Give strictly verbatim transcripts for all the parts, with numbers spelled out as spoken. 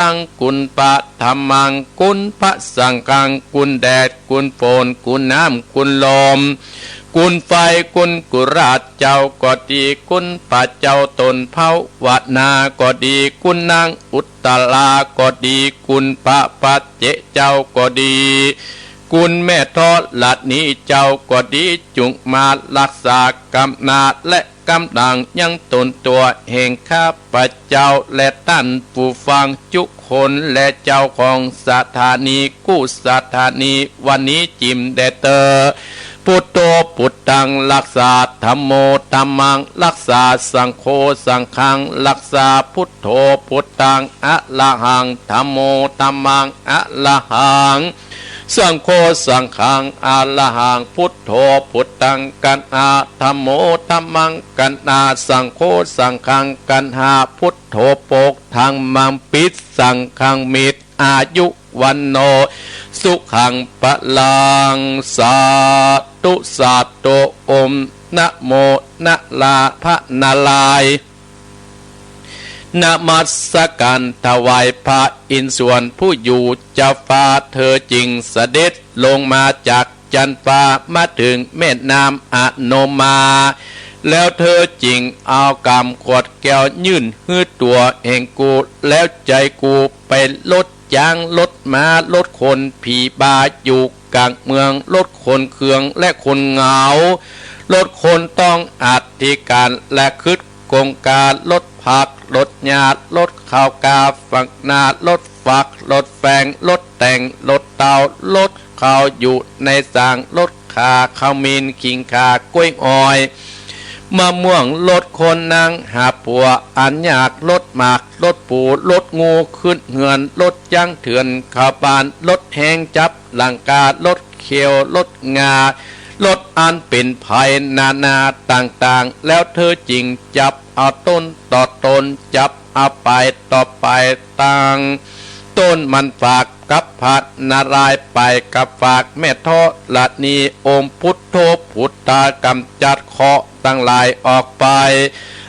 ตัง คุณพระธัมมัง คุณพระสังฆัง คุณแดด คุณฝน คุณน้ำ คุณลม คุณไฟ คุณกุราชเจ้าก็ดี คุณพระเจ้าตนภาวนาก็ดี คุณนางอุตตราก็ดี คุณพระปัจเจกเจ้าก็ดี คุณแม่ธรณีเจ้าก็ดี จุ่งมาฮักษากำนาและกำลังยังตนตั๋วแห่งข้าพเจ้าและต้านผู้ฟังจุคนและเจ้าของสถานีกู้สถานีวันนี้จิ่มแด่เต๊อะ พุทโธ พุทธัง ฮักษา ธัมโม ธัมมัง ฮักษา สังโฆ สังฆัง ฮักษา พุทโธ พุทธัง อะระหัง ธัมโม ธัมมัง อะระหัง สังโฆ สังฆัง อะระหัง พุทโธ พุทธัง กัณหา ธัมโม ธัมมัง กัณหา สังโฆ สังฆัง กัณหา พุทโธ โภค ธัมมัง ปิสสังฆัง มิตร อายุ วัณโณ สุขัง พลัง สาธุ สาธุ โอม นะโม นะลา พระนารายณ์ นมัสการถวายพระอินทร์ส่วนผู้อยู่จะฟ้า เธอจึงเสด็จลงมาจากจันฟ้ามาถึงแม่น้ำอโนมา แล้วเธอจึงเอาก๋ำขวดแก้วยื่นหื้อตั๋วแห่งกู แล้วใจ๋กูไปลดจ๊างลดม้าลดคน ผีบาอยู่ก๋างเมือง ลดคนเคืองและคนเหงา ลดคนต้องอธิการและคึดกงก๋า ลดพรรคลดญาติ ลดข้าวก๋าฝักนา ลดฝักลดแฟง ลดแต่งลดเต้า ลดเขาอยู่ในสาง ลดข่า ขมิ้น ขิงข่า ก๊วยอ้อย มะม่วง ลดคนนั่งหาผัวอันยาก ลดหมาก ลดปู ลดงูขึ้นเฮือน ลดจ๊างเถื่อนเข้าบ้าน ลดแฮงจับหลังก๋า ลดเขี้ยว ลดงา ลดอันเป๋นภัยนานาต่างๆ แล้วเธอจึงจับเอาต้นต่อต้น จับเอาป๋ายต่อป๋าย ตั้งต้นมันฝากกับพระนารายณ์ ป๋ายกับฝากแม่ธรณี โอมพุทโธ พุทธา ก๋ำจัดเคราะห์ตังหลายออกไป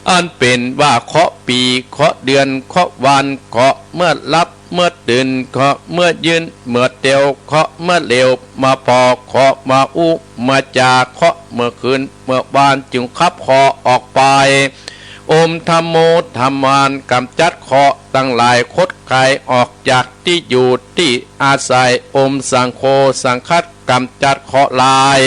อันเป๋นว่าเคราะห์ปี เคราะห์เดือน เคราะห์วัน เคราะห์เมื่อหลับเมื่อตื่น เคราะห์เมื่อยืนเมื่อเตียว เคราะห์เมื่อเหลียวเมื่อผ่อ เคราะห์เมื่ออู้เมื่อจ๋า เคราะห์เมื่อคืนเมื่อวาน จุ่งขับเคราะห์ออกไป โอมธัมโม ธัมมัน ก๋ำจัดเคราะห์ตังหลาย ขดไขออกจากตี้อยู่ตี้อาศัย โอมสังโฆ สังฆัง ก๋ำจัดเคราะห์ร้าย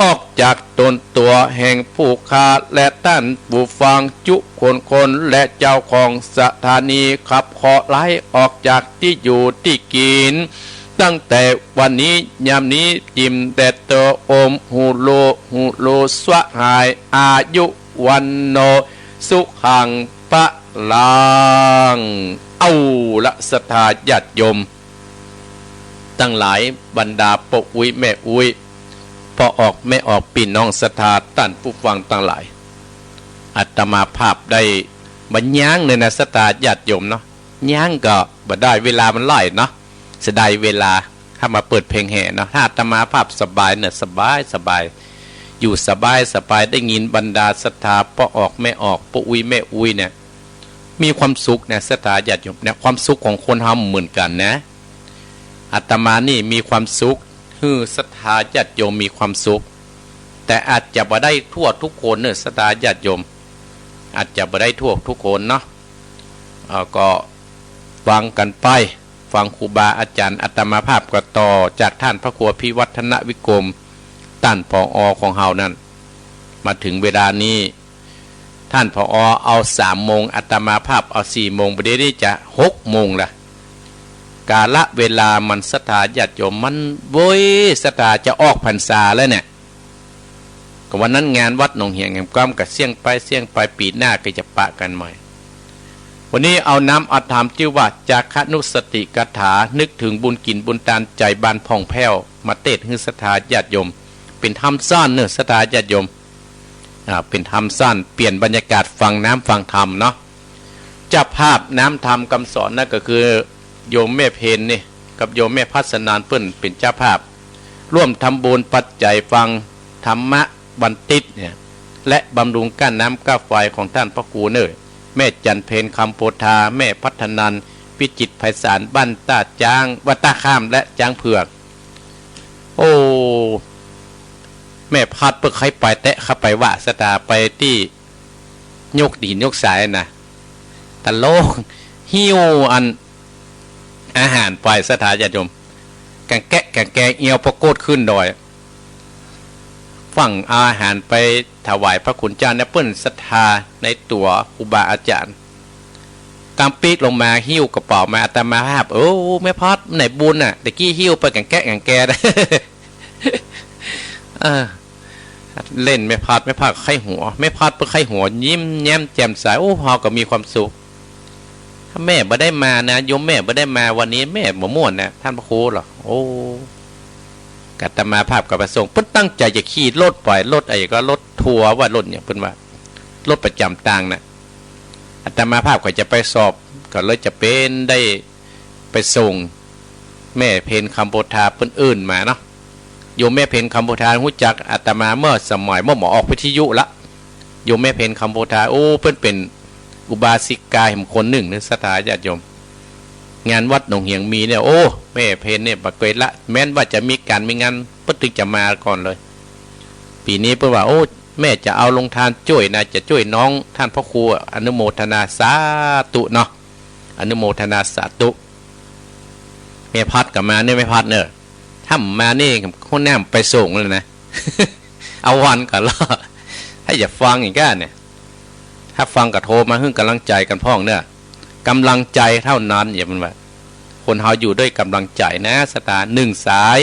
ออกจากตนตั๋วแห่งผู้ข้าและต้านผู้ฟังจุคนคน และเจ้าของสถานีขับเคราะห์ร้ายออกจากตี้อยู่ตี้กิ๋น ตั้งแต่วันนี้ยามนี้จิ่มแด่เต๊อะ โอมฮูโล ฮูโล สวะหาย อายุ วัณโณ สุขัง พลัง เอาละศรัทธาญาติโยมตังหลาย บรรดาป้ออุ๊ยแม่อุ๊ย ป้อออกแม่ออก ปี้น้องศรัทธาต้านผู้ฟังตังหลาย อาตมาภาพได้บ่ย้างเลยนะศรัทธาญาติโยมเนาะ ย้างก็บ่ได้ เวลามันหลายเนาะ เสียดายเวลา ถ้ามาเปิดเพลงแห่เนาะ ถ้าอาตมาภาพสบายเนี่ย สบาย สบาย อยู่สบาย สบาย ได้ยินบรรดาศรัทธาป้อออกแม่ออก ป้ออุ๊ยแม่อุ๊ยเนี่ย มีความสุขนะศรัทธาญาติโยมเนี่ย ความสุขของคนเฮาเหมือนกั๋นนะ อาตมานี่มีความสุข หื้อศรัทธาญาติโยมมีความสุข แต่อาจจะบ่ได้ทั่วทุกคนเนอะศรัทธาญาติโยม อาจจะบ่ได้ทั่วทุกคนเนาะ เอาก็ฟังกั๋นไป ฟังครูบาอาจ๋ารย์ อาตมาภาพก็ต่อจากต้านพระครูพิวัฒนวิกรม ต้าน ผอ.ของเฮานั้น มาเถิงเวลานี้ ต้าน ผอ.เอาสามโมง อาตมาภาพเอาสี่โมง บ่าเดี่ยวนี้จะหกโมงละ กาละเวลามันศรัทธาญาติโยมมัน โว้ย ศรัทธาจะออกพรรษาแล้วเนี่ย ก็วันนั้นงานวัดหนองเหียงแหมก้อมก็เสี้ยงไปเสี้ยงไป ปี๋หน้าก็จะปะกั๋นใหม่ วันนี้เอานำเอาธรรมตี้ว่าจาคะนุสติกถา นึกเถิงบุญกิ๋นบุญตาน ใจ๋บานผ่องแผ้ว มาเตศน์หื้อศรัทธาญาติโยม เป๋นธรรมสั้นเนอะศรัทธาญาติโยม อ่า เป๋นธรรมสั้น เปลี่ยนบรรยากาศฟังน้ำฟังธรรมเนาะ เจ้าภาพน้ำธรรมกำสอนนั่นก็คือโยมแม่เพ็ญนี่ กับโยมแม่พัสนาน เปิ้นเป๋นเจ้าภาพ ร่วมทำบุญปัจจัยฟังธรรมะวันติ๊ดเนี่ย และบำรุงก้านน้ำก้าไฟของต้านพระครูเน่อ แม่จันเพ็ญ คำโพธา แม่พัฒนัน พิจิตรไพศาล บ้านต้าจ๊าง บ้านต้าข้าม และจ๊างเผือก โอ้ แม่พัดเปิ้นใค่ไปแต๊ะ ใค่ไปวะศรัทธา ไปตี้ยกหินยกสายนะ ตะโลก หิ้วอัน อาหารไปศรัทธาญาติโยม กังแก๊ะกังแก๊ะ เอี้ยวปะโกดขึ้นดอย ฟั่งเอาอาหารไปถวายพระคุณเจ้าเนี่ย เปิ้นศรัทธาในตั๋วครูบาอาจ๋ารย์ กำปี๊ดลงมาหิ้วกระเป๋ามา อาตมาภาพ โอ้ แม่พัด ไหนบุญน่ะ ตะกี้หิ้วไปกังแก๊ะกังแก๊ะ เออ เล่นแม่พัด แม่พัดใค่หัว แม่พัดเปิ้นใค่หัว ยิ้มแย้มแจ่มใส โอ้ เฮาก็มีความสุข ถ้าแม่บ่ได้มานะ โยมแม่บ่ได้มาวันนี้ แม่บ่ม่วนนะ ท่านพระครูเหรอ โอ้ อาตมาภาพก็ไปส่ง เปิ้นตั้งใจ๋จะขี่รถไป รถไอ้ก็รถทัวร์ว่า รถหยังเปิ้นว่า รถประจ๋ำตางน่ะ อาตมาภาพก็จะไปสอบ ก็เลยจะเป๋นได้ไปส่ง แม่เพ็ญคำโพธาเปิ้นเอิ้นมาเนาะ โยมแม่เพ็ญคำโพธาฮู้จักอาตมาเมื่อสมัยเมื่อหมอออกวิทยุละ โยมแม่เพ็ญคำโพธา โอ้ เปิ้นเป๋นอุบาสิกาแหมคนนึ่งเน่อศรัทธาญาติโยม งานวัดหนองเหียงมีเนี่ย โอ้ แม่เพ็ญเนี่ยบ่เกยละ แม้นว่าจะมีก๋านมีงาน เปิ้นตึงจะมาก่อนเลย ปี๋นี้เปิ้นว่า โอ้ แม่จะเอาโฮงตานจ้วยนะ จะจ้วยน้อง ท่านพระครูอนุโมทนาสาธุเนาะ อนุโมทนาสาธุ แม่พัดก็มาเน่อ แม่พัดเน่อ ถ้าบ่มานี่ คนหน้าไปส่งเลยนะ เอาวันก่อนละ ถ้าอยากฟังอีกก้าเนี่ย ถ้าฟังก็โทรมาหื้อกำลังใจ๋กั๋นพ่องเน่อ กำลังใจ๋เท่านั้น อย่ามันว่า คนเฮาอยู่ด้วยกำลังใจ๋นะศรัทธา นึ่งสาย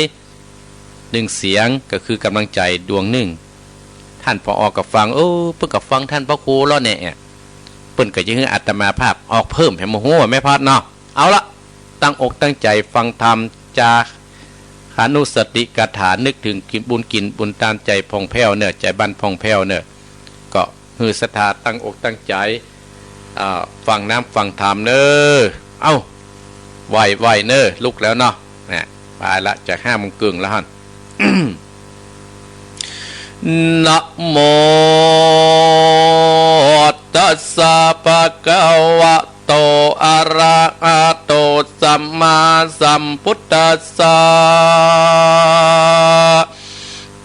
นึ่งเสียง ก็คือกำลังใจ๋ดวงนึ่ง ท่านผอ.ก็ฟัง เออ เปิ้นก็ฟังท่านพระครูแล้วเนี่ย เปิ้นก็จะหื้ออาตมาภาพออกเพิ่มแหม บ่ฮู้ว่าแม่พัดเนาะ เอาละ ตั้งอกตั้งใจ๋ฟังธรรม จาคานุสติกถา นึกถึงกิ๋นบุญกิ๋นบุญตามใจ๋ผ่องแผ้วเน่อ ใจ๋บ้านผ่องแผ้วเน่อ ก็หื้อศรัทธาตั้งอกตั้งใจ๋ อ่า ฟังน้ำฟังธรรมเน่อ เอ้า ไหว้ไหว้เน่อ ลุกแล้วเนาะ นะ ไปละ จะห้าโมงเกิ่งแล้วหั้น นะโมตัสสะ ภะคะวะโต อะระหะโต สัมมาสัมพุทธัสสะ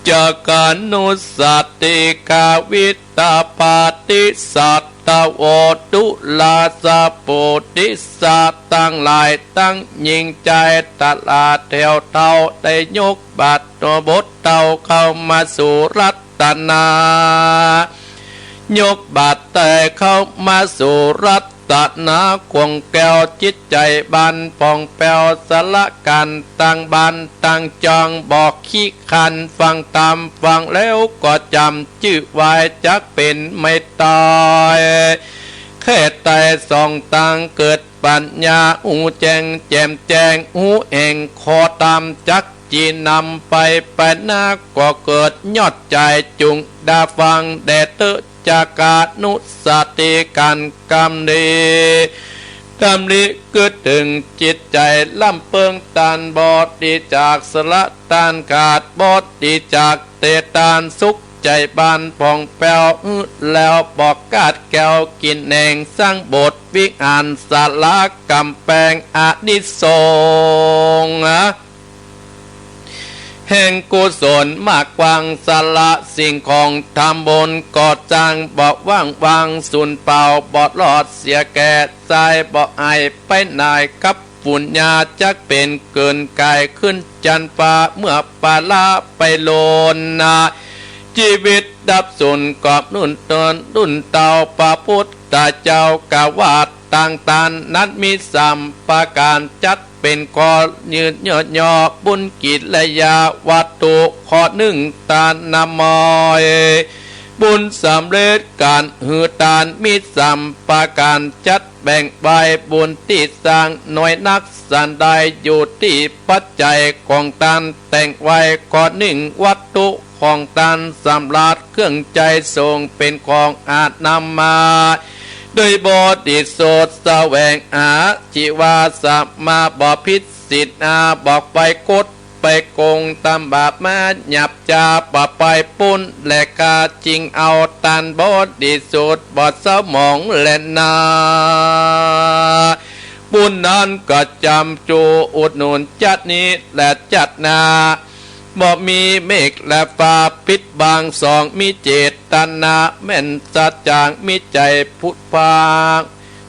จาคานุสติกาวิตตาปาติสัตตะโว ตุลาสะ โพธิสัตว์ตังหลายตังหญิงจายตลาดแถวเต้า ได้ยกบาตรบดเต้าเข้ามาสู่รัตนา ยกบาตรไต้เข้ามาสู่รัตนา ข่วงแคล้วจิตใจ๋บานผ่องแผ้ว สละก๋านตางบ้านตางจอง บ่ขี้คร้านฟังธรรม ฟังแล้วก็จ๋ำจื้อไว้ จักเป๋นไม่ต๋าย แค่ต๋ายสองตาง เกิดปัญญา ฮู้แจ้งแจ่มแจ้ง ฮู้แอ่งข้อธรรม จัก จินำไปไปหน้า ก็เกิดยอดใจ๋จุ่งดาฟังแด่เต๊อะ จาคานุสติก๋านกำดี ดำริกึ๊ดเถิงจิตใจ๋ ล้ำเปิงตานบริจาค สละตานขาดบริจาค เตตานสุขใจ๋บานผ่องแผ้ว แล้วบ่ขาดแคลวกิ๋นแหน่ง สร้างโบสถ์วิหาร ศาลาก๋ำแปง อานิสงส์ แห่งกุศลมากกว้าง สละสิ่งของทำบุญก่อสร้าง บ่ว่างวางสูญเปล่า บ่ลอดเสียแก่สาย บ่หายไปไหนกับปุญญา จักเป๋นเกินก๋ายขึ้นจันฟ้า เมื่อปาละไปโลนา จีวิตดับสูญกอบนุ่นเตินรุ่นเต้า พระพุทธเจ้ากล่าวว่า ตางตานนั้นมีสามประก๋าน จัดเป๋นข้อยืนย่อๆ บุญกิริยาวัตถุ ข้อนึ่ง ตานน้ำมอย บุญสำเร็จก๋านหื้อตานมีสามประก๋าน จัดแบ่งไว้ บุญตี้สร้างน้อยนักสันใด อยู่ตี้ปัจจัยของตานแต่งไว้ ข้อนึ่ง วัตถุของตานสำราญ เครื่องใจ๊สงฆ์เป๋นของอนามัย โดยบริสุทธิ์แสวงหา ชีวาสมา บ่ผิดศีลห้า บ่ไปคดไปโกง ทำบาปมาหยาบจ๊า บ่ไปปล้นและฆ่า จึงเอาตานบริสุทธิ์ บ่เศร้าหมองแลนา บุญนั้นก็จำจูอุดหนุนจ๊าดนี้และจ๊าดหน้า บ่มีเมฆและฟ้าปิดบังส่อง มีเจตนาแม่นสัจจ๋าง มีใจ๋ผุดพราง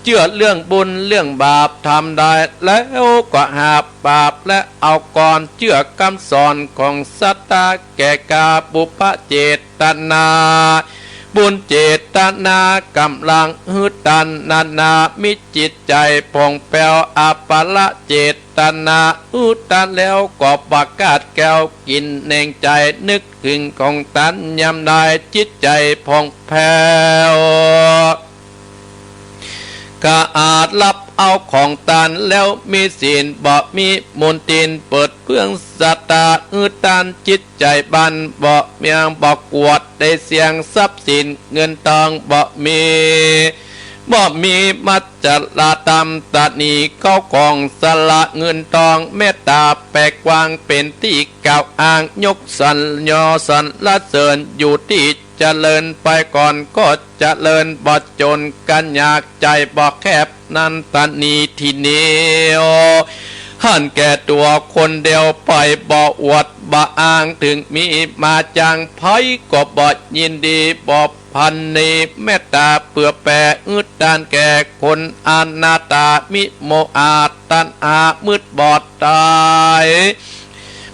เจื้อเรื่องบุญเรื่องบาปทำได้ แล้วก็หาบาปและเอากร เจื้อกำสอนของศาสดา แก่กล้าบุพเจตนา บุญเจตนากำลังหื้อตันนานา มีจิตใจ๋ผ่องแผ้ว อัปปะละเจตนา หื้อตันแล้วก็บ่ขาดแคลว กิ๋นแหนงใจ๋นึกเถิงของตันยามใด จิตใจ๋ผ่องแผ้ว ก็อาจฮับเอาของตันแล้วมีศีล บ่มีมนทินเปิดเปื้องศาสดา หื้อตันจิตใจ๋บาน บ่เมียงบ่กวดได้เสี้ยง ทรัพย์สินเงินตองบ่มี บ่มีมัจฉาธรรมตะหนี เข้าของสละเงินตอง เมตต๋าแผ่กว้างเป๋นตี้กล่าวอ้าง ยกสรรยอสรรเสริญ อยู่ตี้เจริญไปก่อน ก็เจริญบ่จน ก๋านยากใจ๋บ่แคบ นั้นตะหนีทีเดียว หันแก่ตั๋วคนเดียวไป บ่อวดบ่อ้าง เถิงมีมาจัง ใผก็บ่ยินดี บ่พันนี เมตต๋าเผื่อแผ่ หื้อตันแก่คนอนาถา มีโมหะตัณหามืดบอดต๋าย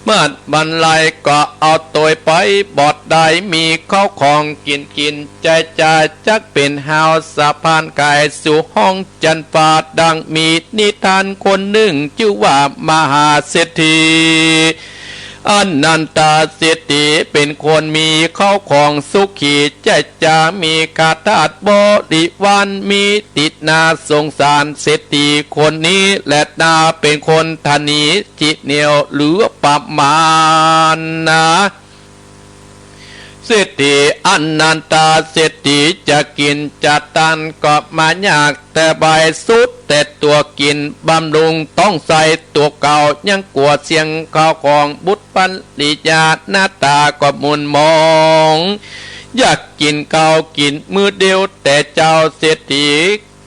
เมื่อบันไลก็เอาตวยไป บ่ได้มีเข้าของกิ๋น กิ๋นใจ๊จ่าย จักเป๋นฮาวสะพานก๋าย สู่ห้องจั๊นฟ้า ดังมีนิทานคนนึ่ง จื้อว่ามหาเศรษฐี อนันทาเศรษฐีเป๋นคนมีเข้าของสุขี ใจ๊จ่าย มีข้าทาสบริวาร มีตี้น่าสงสาร เศรษฐีคนนี้แลนา เป๋นคนตะหนี ขี้เหนียวเหลือประมาณนา เศรษฐีอนันทาเศรษฐี จะกิ๋นจะตานก็มายากแต๊ใบ สุดแต่ตั๋วกิ๋นบำรุงต๊องไส้ ตั๋วเก่ายังกั๋วเสี้ยง ข้าวของบุตรภริยา หน้าต๋าก็หมุนหมอง อยากกิ๋นข้าวกิ๋นมื้อเดียว แต่เจ้าเศรษฐี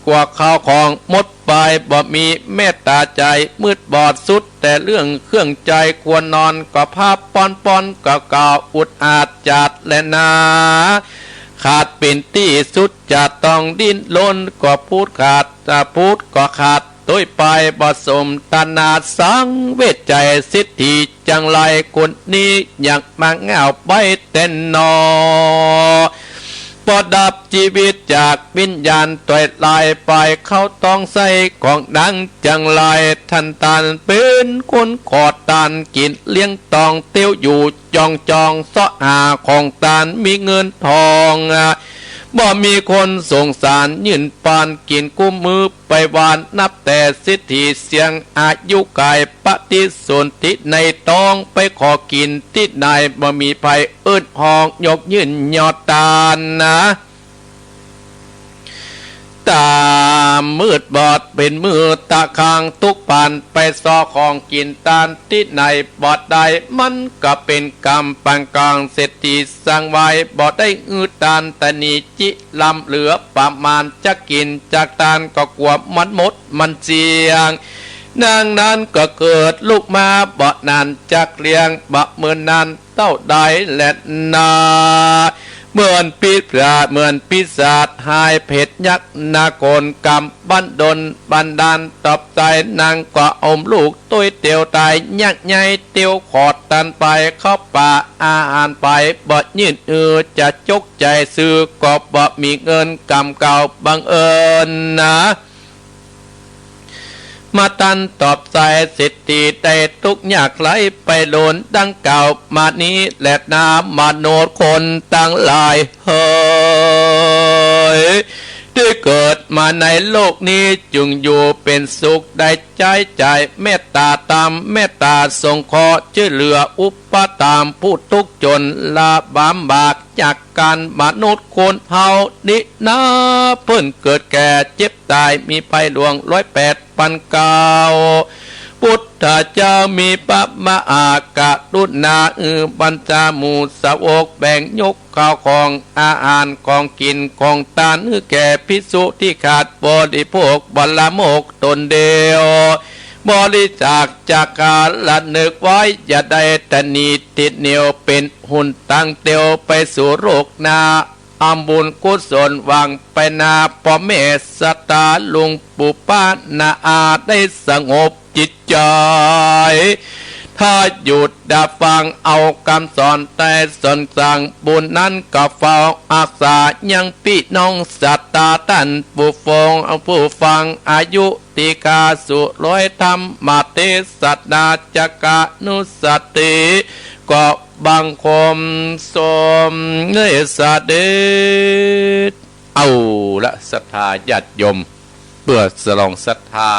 กั๋วข้าวของหมดไป บ่มีเมตต๋าใจ๋ มืดบอดสุดแต่เรื่องเครื่องใจ๊ ควรนอนก็ผ้าป้อนๆ เก่าๆ อุดอาดจัดแลนา ขาดเป๋นตี้สุด จะต้องดิ้นรนก็พูดขาด จะพูดก็ขาด ตวยไปบ่สมตนา สังเวชใจ๋เศรษฐีจังไร คนนี้อยากมาง่าวไปแต๊หนอ ปอดับจีวิตจากวิญญาณตวยลายไป เข้าต๊องไส้ของนางจังไร ตันตันเป๋นคนขอตานกิ๋น เลี้ยงตองเตียวอยู่ จ้องจ้องเซาะหาของตาน มีเงินตอง บ่มีคนสงสาร ยื่นปานกิ๋นกู้มื้อไปวาน นับแต่เศรษฐีเสี้ยง อายุก๋ายปฏิสนธิในต๊อง ไปขอกิ๋นตี้ไหน บ่มีใผเอิ้นฮ้อง ยกยื่นยอดตานนา ต๋ามมืดบอดเป๋นมื้อตะคาง ตุ๊กปานไปซอของกิ๋นตานตี้ไหนบ่ได้ มันก็เป๋นกรรมปานกลาง เศรษฐีสั่งไว้ บ่ได้หื้อตานตะหนีจิ ล้ำเหลือประมาณ จะกิ๋นจากตานก็กั๋วมันหมดมันเสี้ยง นางนั้นก็เกิดลูกมา บ่นานจักเลี้ยง บ่เมินนานเต้าใดแลนา เหมือนปีศาจ เหมือนปีศาจฮายเผชยักษ์นาโขน กำบันดลบันดาลตอบใจ๋ นางก็อมลูกตวยเตียวต๋าย ยักษ์ใหญ่เตียวขอดตานไป เข้าป่าอาหารไป บ่ยื่นอือจะจกใจ๋ซื้อ ก็บ่มีเงินกำเก่าบังเอิญนา มาตันตอบใจ๋เศรษฐีได้ตุ๊กข์ยากไร้ไปโลน ดังกล่าวมานี้แลนามนุษย์คนตังหลายเหย ตี้เกิดมาในโลกนี้ จุ่งอยู่เป๋นสุข ได้ใจ๊จ่ายเมตต๋าธรรม เมตต๋าสงเคราะห์ จ้วยเหลืออุปถัมภ์ผู้ตุ๊กข์จ๋น ละบำบากจากก๋าน มนุษย์คนเฮานี้นา เปิ้นเกิดแก่เจ็บต๋าย มีภัยหลวงร้อยแปดปันเก้า ปุต ถ้าเจ้ามีพระมหากรุณา อือบัญชาหมู่สาวก แบ่งยกข้าวของอาหารของกิ๋นของตานหื้อแก่ภิกษุตี้ขาดบริโภค บรรโภคตนเดียว บริจาคจาคะละนึกไว้ อย่าได้ตระหนี่ติดเหนี่ยว เป๋นหุนตางเตียวไปสู่โลกหน้า อำบุญกุศลหวังไปหน้า ป้อแม่ศรัทธาลุงปู่ป้าน้าอาได้สงบจิตใจ๋ ถ้าหยุดตาฟังเอากำสอนแต๊สอนสั่ง บุญนั้นก็เฝ้าฮักษายังปี้น้องศรัทธาต้านผู้ฟง ผู้ฟัง อายุตี้ข้าสู่ร้อย ธรรมเตสนาจักขานุสติ ก็บังคมสมเด็จเสด็จ เอาละศรัทธาญาติโยม เปื้อสลองศรัทธา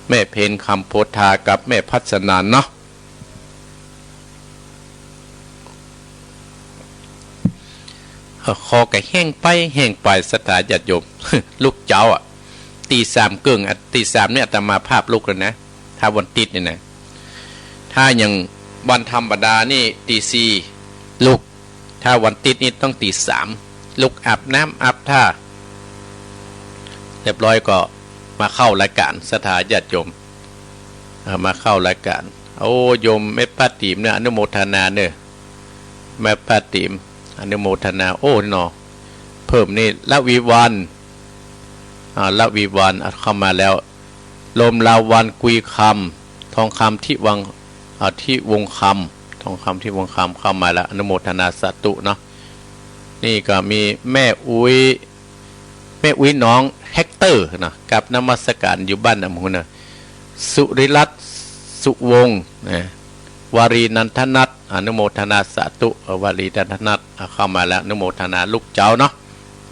แม่เพ็ญคำโพธากับแม่พัสนันเนาะ คอก็แห้งไปแห้งไปศรัทธาญาติโยม ลุกเจ๊าอะ ตีสามเกิ่งอะ ตีสามนี่อาตมาภาพลุกแล้วนะ ถ้าวันติ๊ดนี่นะ ถ้าอย่างวันธรรมดานี่ตีสี่ลุก ถ้าวันติ๊ดนี่ต้องตีสามลุก อาบน้ำอาบท่าเรียบร้อยก็มาเข้ารายก๋านศรัทธาญาติโยม เอ่อ มาเข้ารายก๋าน โอ้ โยมแม่ป้าติ๋มเนี่ย อนุโมทนาเน่อ แม่ป้าติ๋ม อนุโมทนา โอ้ เนาะ เพิ่มนี่ ละวีวัน อ่า ละวีวัน อ่ะ เข้ามาแล้ว ลมลาวัน กุยคำ ทองคำ ทิวัง อ่า ทิวงคำ ทองคำ ทิวงคำ เข้ามาแล้ว อนุโมทนาสาธุเนาะ นี่ก็มีแม่อุ๊ย แม่อุ๊ยน้องแฮกเตอร์นะ กราบนมัสก๋าน อยู่บ้านอำเภอนะ สุริรัตน์ สุวงศ์นะ วารีนันทนัท อนุโมทนาสาธุ เอ่อ วารีนันทนัท อ่ะ เข้ามาแล้ว อนุโมทนาลุกเจ๊าเนาะ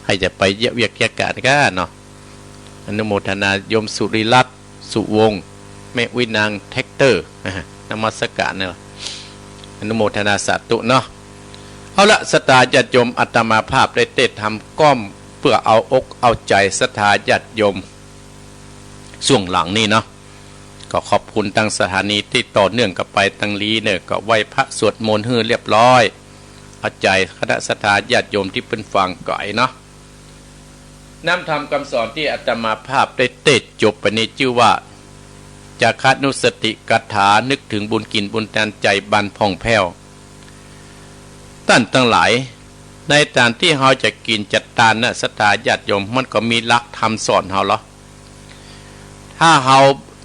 ใผจะไปเยียะเวียกเยียะก๋านก้าเนาะ อนุโมทนาโยมสุริรัตน์ สุวงศ์ แม่อุ๊ยนางแฮกเตอร์ นะฮะ นมัสก๋านเนี่ย อนุโมทนาสาธุเนาะ เอาละศรัทธาญาติโยม อาตมาภาพได้เตศน์ธรรมก้อมเปื้อเอาอกเอาใจ๋ศรัทธาญาติโยม ช่วงหลังนี่เนาะ ก็ขอบคุณตางสถานีตี้ต่อเนื่องกั๋นไป ตางลีเนี่ยก็ไหว้พระสวดมนต์หื้อเรียบร้อย เอาใจ๋คณะศรัทธาญาติโยมตี้เปิ้นฟังก๋อยเนาะ น้ำธรรมกำสอนตี้อาตมาภาพได้เตศน์จบไปนี้จื้อว่า จักขานุสติคาถา นึกเถิงบุญกิ๋นบุญตาน ใจ๋บานผ่องแผ้ว ต้านตังหลาย ในตานตี้เฮาจะกิ๋นจะตานน่ะ ศรัทธาญาติโยม มันก็มีหลักธรรมสอนเฮาเหรอ ถ้าเฮา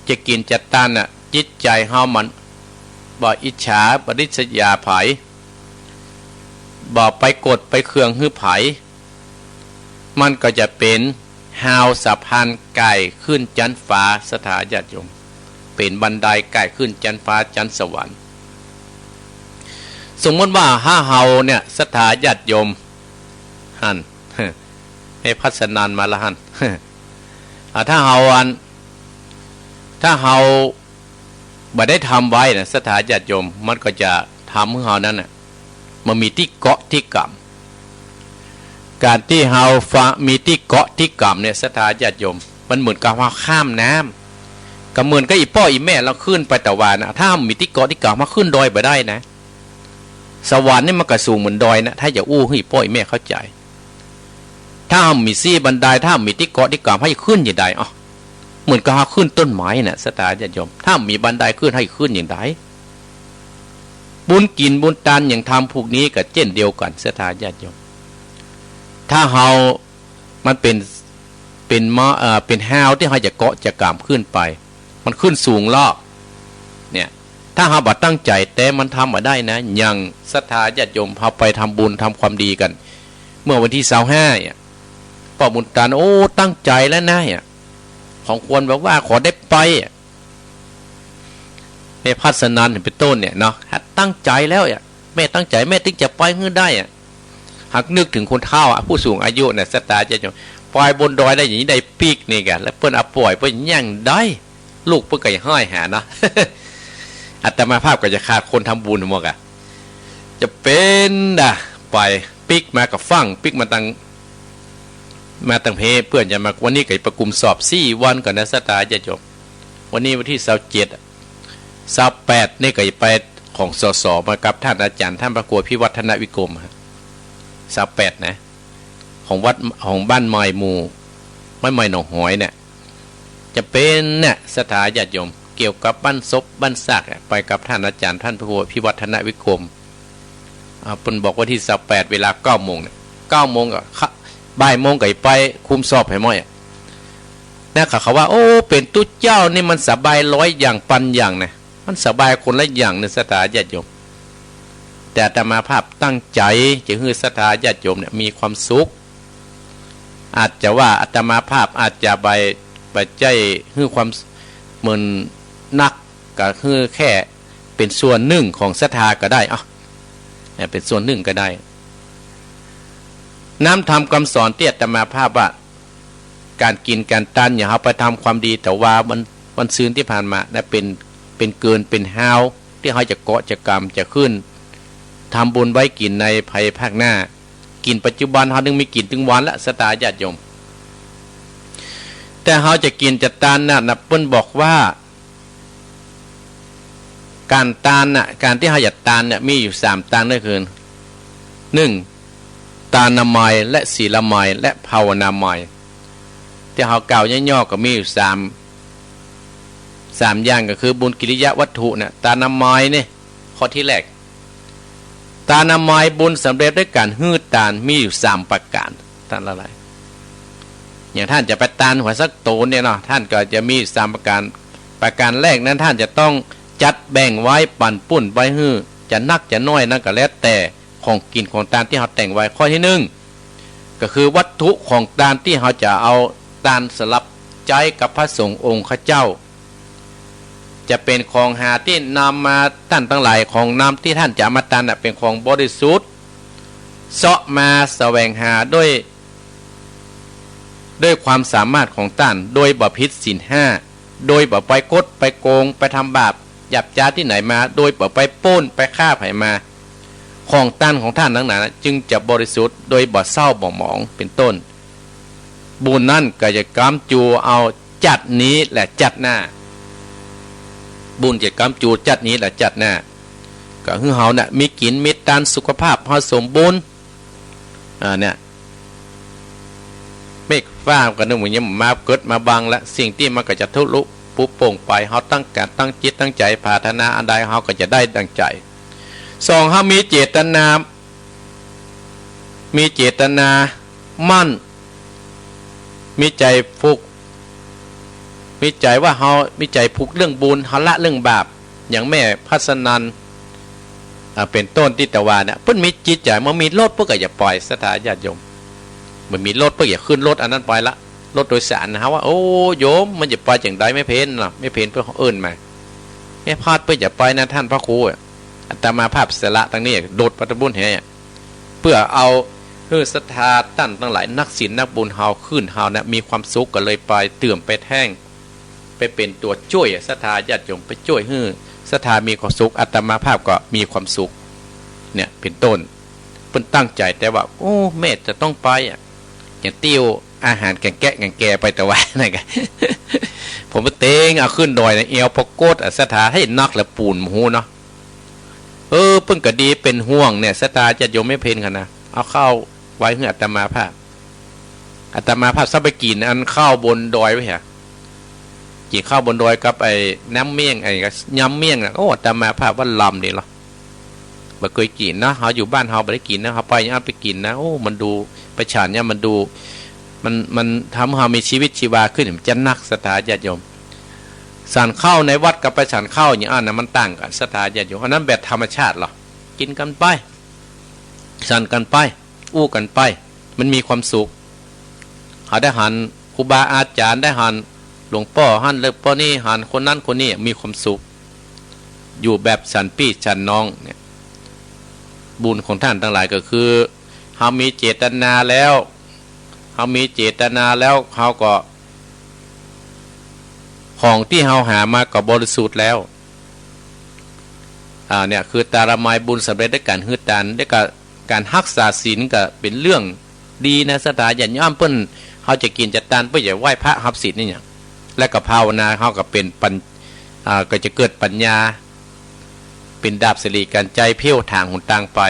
จะกิ๋นจะตานน่ะ จิตใจ๋เฮามันบ่อิจฉา บ่ริษยาใผ บ่ไปโกรธไปเคืองหื้อใผ มันก็จะเป๋นฮาวสะพานไก่ขึ้นจั๊นฟ้า ศรัทธาญาติโยม เป๋นบันไดไก่ขึ้นจั๊นฟ้าจั๊นสวรรค์ สมมุติว่าถ้าเฮาเนี่ย ศรัทธาญาติโยม หั้น แม่พัสนันมาละหั้น อ่า ถ้าเฮาอัน ถ้าเฮาบ่ได้ทำไว้นะ ศรัทธาญาติโยม มันก็จะทำหื้อเฮานั้นน่ะ มันมีตี้เกาะตี้ก๋ำ ก๋านตี้เฮาฟะ มีตี้เกาะตี้ก๋ำเนี่ย ศรัทธาญาติโยม มันเหมือนกับเฮาข้ามน้ำ ก็เหมือนกับอี่ป้ออี่แม่เฮาขึ้นไปตะวันน่ะ ถ้าบ่มีตี้เกาะตี้ก๋ำ เฮาขึ้นดอยบ่ได้นะ สวรรค์นี่มันก็สูงเหมือนดอยนะ ถ้าจะอู้หื้ออี่ป้ออี่แม่เข้าใจ๋ ถ้าบ่มีซี่บันได ถ้าบ่มีตี้เกาะตี้ก๋ำ เฮาจะขึ้นจะได อ้อ เหมือนกับเฮาขึ้นต้นไม้น่ะ ศรัทธาญาติโยม ถ้าบ่มีบันไดขึ้น เฮาจะขึ้นจะได บุญกิ๋นบุญตานอย่างธรรมพวกนี้ก็เจ้นเดียวกั๋น ศรัทธาญาติโยม ถ้าเฮา มันเป๋น เป๋นมอ เอ่อ เป๋นฮาวตี้เฮาจะเกาะจะก๋ำขึ้นไป มันขึ้นสูงลอ เนี่ย ถ้าเฮาบ่ตั้งใจ๋แต๊ มันทำบ่ได้นะ อย่างศรัทธาญาติโยม เฮาไปทำบุญทำความดีกั๋น เมื่อวันตี้ซาวห้าเนี่ย ป้อบุญตาน โอ้ ตั้งใจ๋แล้วนะเนี่ย ของควรแบบว่าขอได้ไปอะ แม่พัสนันเป๋นต้นเนี่ยเนาะ ตั้งใจ๋แล้วอะ แม่ตั้งใจ๋ แม่ตึงจะไปหื้อได้อะ หากนึกเถิงคนเฒ่าอะ ผู้สูงอายุน่ะ ศรัทธาญาติโยม ไปบนดอยได้อย่างนี้ ได้ปิ๊กนี่ก่ะ แล้วเปิ้นเอาป่อย เปิ้นยังได้ ลูกเปิ้นก็จะฮ้อยหาเนาะ อาตมาภาพก็จะขาดคนทำบุญหมดอะ จะเป๋นดา ไปปิ๊กมาก็ฟั่ง ปิ๊กมาตัง มาตังเพ เปิ้นจะมา วันนี้ก็ประกุมสอบสี่วันก่อนนะ ศรัทธาญาติโยม วันนี้วันตี้ซาวเจ็ดอะ ซาวแปดนี่ก็ไปของ สส มากับต้านอาจ๋ารย์ต้านพระครูพิวัฒนวิกรมฮะ ซาวแปดนะ ของวัด ของบ้านใหม่หมู่ บ้านใหม่หนองหอยเนี่ย จะเป๋นเนี่ย ศรัทธาญาติโยม เกี่ยวกับบ้านศพบ้านซากอะ ไปกับต้านอาจ๋ารย์ต้านพระครูพิวัฒนวิกรม อ่า เปิ้นบอกวันตี้ซาวแปด เวลาเก้าโมงเนี่ย เก้าโมงก็ บ่ายโมงก็ไปคุมสอบหื้อหมดอะ นะ เขา เขาว่า โอ้ เป๋นตุ๊เจ้านี่มันสบายร้อยอย่างปันอย่างนะ มันสบายคนละอย่างเนี่ย ศรัทธาญาติโยม แต่อาตมาภาพตั้งใจ๋จะหื้อศรัทธาญาติโยมเนี่ยมีความสุข อาจจะว่าอาตมาภาพอาจจะไป ไปใจ๊หื้อความเหมือนนัก ก็หื้อแค่เป๋นส่วนนึ่งของศรัทธาก็ได้ อ่ะ เนี่ย เป๋นส่วนนึ่งก็ได้ น้ำธรรมกำสอนตี้อาตมาภาพว่า ก๋านกิ๋นก๋านตาน อย่างเฮาไปทำความดี แต่ว่าวัน วันซืนตี้ผ่านมานะ เป๋น เป๋นเกิน เป๋นฮาว ตี้เฮาจะเกาะจะกำจะขึ้น ทำบุญไว้กิ๋นในภายภาคหน้า กิ๋นปัจจุบันเฮานึ่งมีกิ๋นตึงวันละ ศรัทธาญาติโยม แต่เฮาจะกิ๋นจะตานน่ะนะ เปิ้นบอกว่า ก๋านตานน่ะ ก๋านตี้เฮาจะตานเนี่ย มีอยู่สามตานก็คือ นึ่ง ตานมัย และศีลมัย และภาวนามัย ตี้เฮากล่าวย่อๆ ก็มีอยู่สาม สามอย่าง ก็คือบุญกิริยาวัตถุน่ะ ตานมัยนี่ ข้อตี้แรก ตานมัย บุญสำเร็จด้วยก๋านหื้อตาน มีอยู่สามประก๋าน ต้านละหลาย อย่างต้านจะไปตานหัวสักโตนเนี่ยเนาะ ต้านก็จะมีสามประก๋าน ประก๋านแรกนั้น ต้านจะต้องจัดแบ่งไว้ปันปุ้นไว้หื้อ จะนักจะน้อยนั้นก็แล้วแต่ ของกิ๋นของตานตี้เฮาแต่งไว้ ข้อตี้นึ่ง ก็คือวัตถุของตานตี้เฮาจะเอาตานสำหรับใจ๊กับพระสงฆ์องค์ข้าเจ้า จะเป๋นของหาตี้นำมา ต้านตังหลาย ของนำตี้ต้านจะเอามาตานน่ะ เป๋นของบริสุทธิ์ เซาะมาแสวงหาด้วย ด้วยความสามารถของต้าน โดยบ่ผิดศีลห้า โดยบ่ไปคดไปโกง ไปทำบาปหยาบจ๊าตี้ไหนมา โดยบ่ไปปล้นไปฆ่าใผมา ของตานของต้านตังหลายนะ จึงจะบริสุทธิ์ โดยบ่เศร้าบ่หมอง เป๋นต้น บุญนั้นก็จะกำจู๋เอาจัดนี้และจัดหน้า บุญจะกำจู๋จัดนี้และจัดหน้า ก็หื้อเฮาเนี่ยมีกิ๋นมีตาน สุขภาพเฮาสมบูรณ์ อ่า เนี่ย เมฆฟ้าก็นึกว่ายังมาเกิดมาบังละ สิ่งตี้มันก็จะทะลุปรุโป่งไป เฮาตั้งก๋านตั้งจิตตั้งใจ๋ปรารถนาอันใด เฮาก็จะได้ดังใจ๋ สอง เฮามีเจตนา มีเจตนามั่น มีใจ๋ผูก มีใจ๋ว่าเฮา มีใจ๋ผูกเรื่องบุญ เฮาละเรื่องบาป อย่างแม่พัสนัน อ่า เป๋นต้นตี้ตะวาเนี่ย เปิ้นมีจิตใจ๋ เมื่อมีรถเปิ้นก็อย่าไป ศรัทธาญาติโยม เมื่อมีรถเปิ้นอย่าขึ้นรถอันนั้นไปละ รถโดยสารนะ เฮาว่า โอ้ โยม มันจะไปจั่งใด แม่เพ็ญเนาะ แม่เพ็ญเปิ้นเอิ้นมา แม่พัดเปิ้นอย่าไปนะ ต้านพระครูอะ อาตมาภาพสละตังนี้ โดดไปตะบุ้นแห เปื้อเอาหื้อศรัทธาต้านตังหลาย นักศีลนักบุญเฮา ขึ้นเฮานะ มีความสุข ก็เลยไปเติมไปแท่ง ไปเป๋นตั๋วจ้วยอะ ศรัทธาญาติโยม ไปจ้วยหื้อศรัทธามีความสุข อาตมาภาพก็มีความสุข เนี่ย เป๋นต้น เปิ้นตั้งใจ๋แต่ว่า โอ้ แม่จะต้องไปอะ อย่างเตี้ยวอาหารแกงแกะแกงแกะไปตะวานั่นกะ ผมไปเต็งเอาขึ้นดอยนะ เอวปะกดอะ ศรัทธา เฮ้ย นักละปูน บ่ฮู้เนาะ เออ เปิ้นก็ดีเป๋นห่วงเนี่ย ศรัทธาญาติโยมแม่เพ็ญเขานะ เอาข้าวไว้หื้ออาตมาภาพ อาตมาภาพซ้ำไปกิ๋นอันข้าวบนดอยไว้ฮะ กิ๋นข้าวบนดอยกับไอ้น้ำเมี่ยง ไอ้ยำเมี่ยงน่ะ โอ้ อาตมาภาพว่าล้ำดีเหรอ บ่เกยกิ๋นนะ เฮาอยู่บ้านเฮาบ่ได้กิ๋นนะ เฮาไปอย่างอั้นไปกิ๋นนะ โอ้ มันดู ไปฉันเนี่ยมันดู มัน มันทำให้เฮามีชีวิตชีวาขึ้น มันจะนัก ศรัทธาญาติโยม ฉันข้าวในวัดกับไปฉันข้าวอย่างอั้นนะ มันต่างกั๋น ศรัทธาญาติโยม อันนั้นแบบธรรมชาติเหรอ กิ๋นกั๋นไป ฉันกั๋นไป อู้กั๋นไป มันมีความสุข เฮาได้หันครูบาอาจ๋ารย์ ได้หันหลวงป้อหั้น หลวงป้อนี่ หันคนนั้นคนนี้ มีความสุข อยู่แบบฉันปี้ฉันน้องเนี่ย บุญของต้านตังหลายก็คือ เฮามีเจตนาแล้ว เฮามีเจตนาแล้ว เฮาก็ ของตี้เฮาหามาก็บริสุทธิ์แล้ว อ่า เนี่ย คือตานมัย บุญสำเร็จด้วยก๋านหื้อตาน แล้วก็ก๋านฮักษาศีลก็เป๋นเรื่องดีนะ ศรัทธาญาติโยม เปิ้น เฮาจะกิ๋นจะตาน เปิ้นจะไหว้พระฮับศีลนี่เนี่ย แล้วก็ภาวนา เฮาก็เป๋นปัญ อ่า ก็จะเกิดปัญญา เป๋นดาบสิริกัญไชย เพลวถางหนตางไป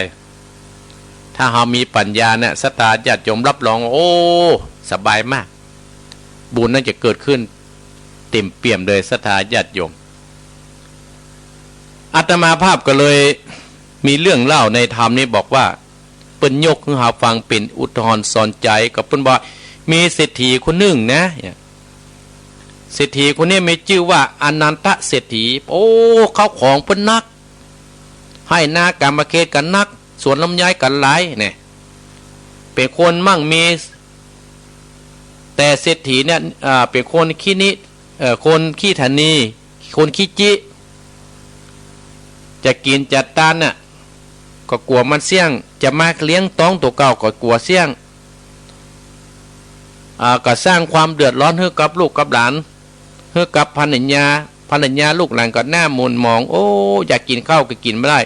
ถ้าเฮามีปัญญาเนี่ย ศรัทธาญาติโยมรับรองว่า โอ้ สบายมาก บุญนั้นจะเกิดขึ้นเต็มเปี่ยมเลย ศรัทธาญาติโยม อาตมาภาพก็เลยมีเรื่องเล่าในธรรมนี้บอกว่า เปิ้นยกหื้อเฮาฟังเป๋นอุทาหรณ์สอนใจ๋ ก็เปิ้นว่ามีเศรษฐีคนนึ่งนะ เศรษฐีคนนี้มีจื้อว่าอนันทเศรษฐี โอ้ ข้าวของเปิ้นนัก ไฮ่นากำมะเขตก็นัก สวนลำไยก็หลายเนี่ย เป๋นคนมั่งมี แต่เศรษฐีเนี่ย อ่า เป๋นคนขี้หนี้ เอ่อ คนขี้ถะนี คนขี้จิ จะกิ๋นจะตานน่ะ ก็กั๋วมันเสี้ยง จะมาเลี้ยงต๊องตั๋วเก่าก็กั๋วเสี้ยง อ่า ก็สร้างความเดือดร้อนหื้อกับลูกกับหลาน หื้อกับภรรยา ภรรยาลูกหลานก็หน้าหม่นหมอง โอ้ อยากกิ๋นข้าวก็กิ๋นบ่ได้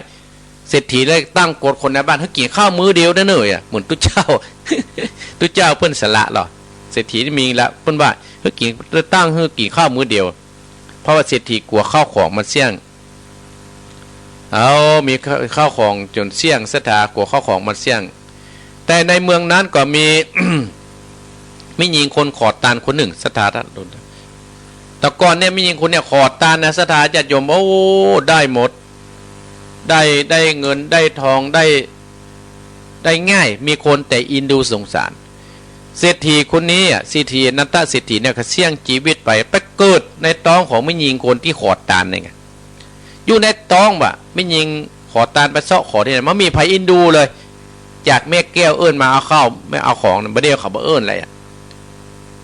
เศรษฐีเลยตั้งกฎคนในบ้านหื้อกิ๋นข้าวมื้อเดียวเน่อเน่อ เหมือนตุ๊เจ้า ตุ๊เจ้าเปิ้นสละเหรอ เศรษฐีนี่มีละ เปิ้นว่าหื้อกิ๋น ตั้งหื้อกิ๋นข้าวมื้อเดียว เพราะว่าเศรษฐีกั๋วข้าวของมันเสี้ยง เอา มีข้าวของจ๋นเสี้ยง ศรัทธากั๋วข้าวของมันเสี้ยง แต่ในเมืองนั้นก็มี แม่ญิงคนขอตานคนนึ่ง ศรัทธาท่าน แต่ก่อนเนี่ยแม่ญิงคนเนี่ยขอตานนะ ศรัทธาญาติโยม โอ้ ได้หมด ได้ ได้เงิน ได้ทอง ได้ ได้ง่าย มีคนแต่อินดูสงสาร เศรษฐีคนนี้อะ เศรษฐีอนันทเศรษฐีเนี่ย ก็เสี้ยงจีวิตไป ไปเกิดในต๊องของแม่ญิงคนตี้ขอตานนี่ไง อยู่ในต๊องบ่า แม่ญิงขอตานไปเซาะขอตี้ไหน บ่มีใผอินดูเลย จากแม่แก้วเอิ้นมาเอาข้าว มาเอาของ บ่ได้ เขาบ่เอิ้นอะไรอะ